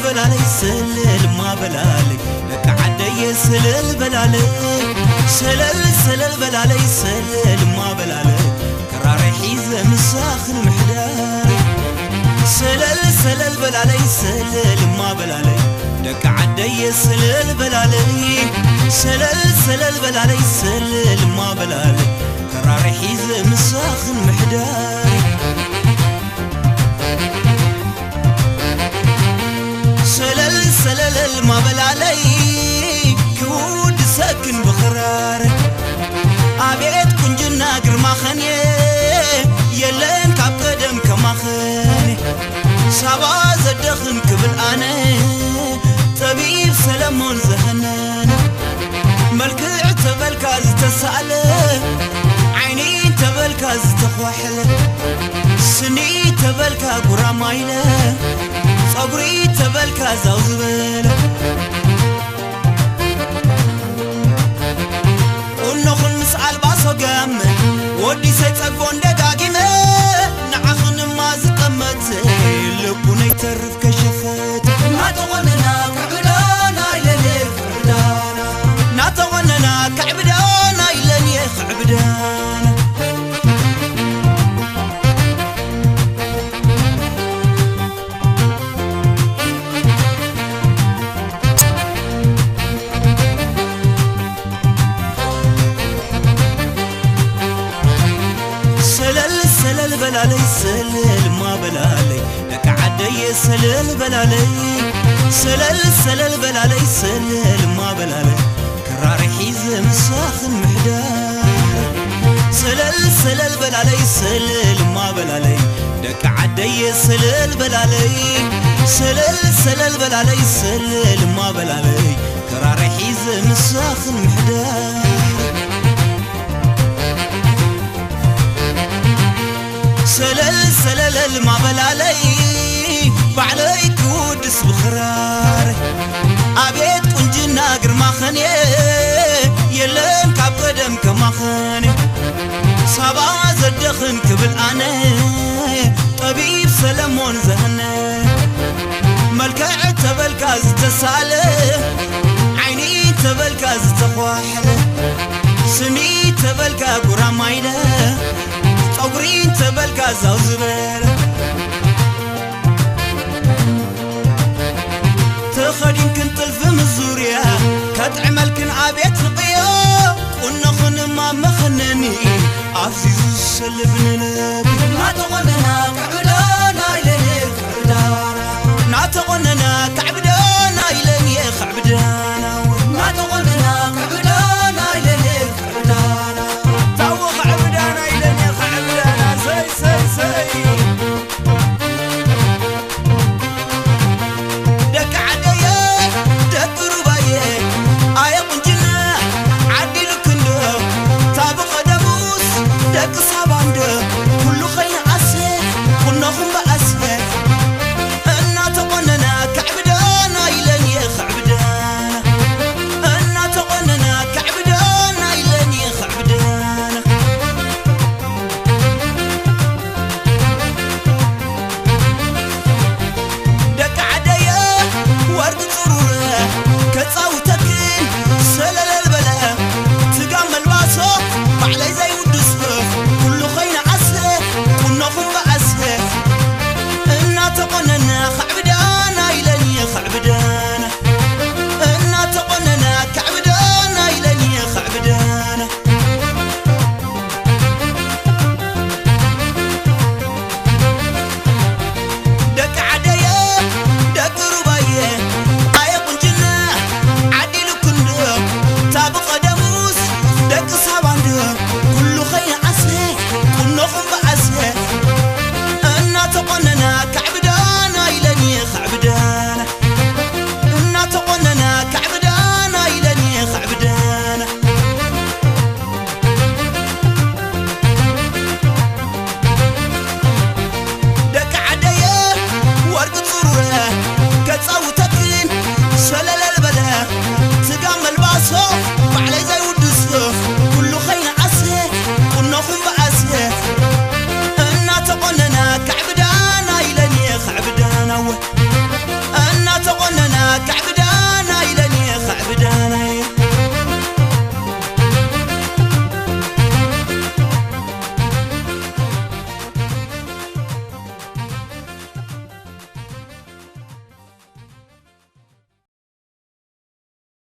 በላለይ ሰለል ማበላለይ ደቂ ዓደየ ሰለል በላለይ ሰለል ሰለል በላለይ ሰለል ማበላለይ ክራረ ሒዘ ምሳኽን ምሕዳር ሰለል ሰለል በላለይ ሰለል ማበላለይ ደቂ ዓደየ ሰለል በላለይ ሰለል ሰለል በላለይ ሰለል ማበላለይ ክራረ ሒዘ ምሳኽን ምሕዳር ሰለል ሰለለል ማበላለይ ክውድሰክን ብኽራር ኣቤት ቁንጅና ግርማኸን የለን ካብ ቀደም ከማኸን ሳባ ዘደኽን ክብል ኣነ ጠቢብ ሰለሞን ዘህነን መልክዕ ተበልካ ዝተሳእለ ዓይኒ ተበልካ ዝተኳሕለ ስኒ ተበልካ ጉራማይለ ጸጉሪ ተበልካ ዛው ዝበለ ቁኖኹን ምስ ኣልባሶ ገም ወዲ ሰይጸግቦን ደጋጊመ ንዓኽንማ ዝጠመት ልቡ ነይተርፍ ከሸፈት እናተቖነና ክዕብዳና ኢለኔ ክዕብዳና እናተቖነና ክዕብዳና ኢለኔ ክዕብዳና ሰለል ሰለል በላለይ ሰለል ማበላለይ ደቂ ዓደየ ሰለል በላለይ ሰለል ሰለል በላለይ ሰለል ማበላለይ ክራር ሒዘ ምሳኽን ምሕዳር ሰለል ሰለል በላለይ ሰለል ማበላለይ ደቂ ዓደየ ሰለል በላለይ ሰለል ሰለል በላለይ ሰለል ማበላለይ ክራር ሒዘ ምሳኽን ምሕዳር ሰለል ሰለለል ማበላለይ ባዕለይ ክውድስ ብኽራር ኣቤት ቁንጅና ግርማኸን የለን ካብ ቀደም ከማኸን ሳባ ዘደኽን ክብል ኣነ ጠቢብ ሰለሞን ዘህነ መልክዕ ተበልካ ዝተሳለ ዓይኒ ተበልካ ዝተኳሕለ ስኒ ተበልካ ጉራማይለ ጸጉሪ ተበልካ ዛው ዝበለ ተኸዲንክን ጥልፊ ምዙርያ ከጥዕመልክን ኣቤት ንቕዮ ቁኖኽንማ መኸነኒ ኣፍዚዙ ዝሰልብ ንልብ እናተቖነና ክዕብዳና ኢለኒ ክዕብዳና እናተቖነና ክዕብዳና ኢለኒ ክዕብዳና እናተቖነና ክዕብዳና ኢለኒ ክዕብዳና ታዎ ክዕብዳና ኢለኒ ክዕብዳና ሰይ ሰይ ሰይ ደቂ ዓደየ ደቂ ሩባየ ኣየ ቁንጅና ዓዲሉ ክንዶ ታብ ቐደሙስ ደቂ ሳባ እንዶ ኩሉ ኸይንዓሰ ቁኖኹም በኣ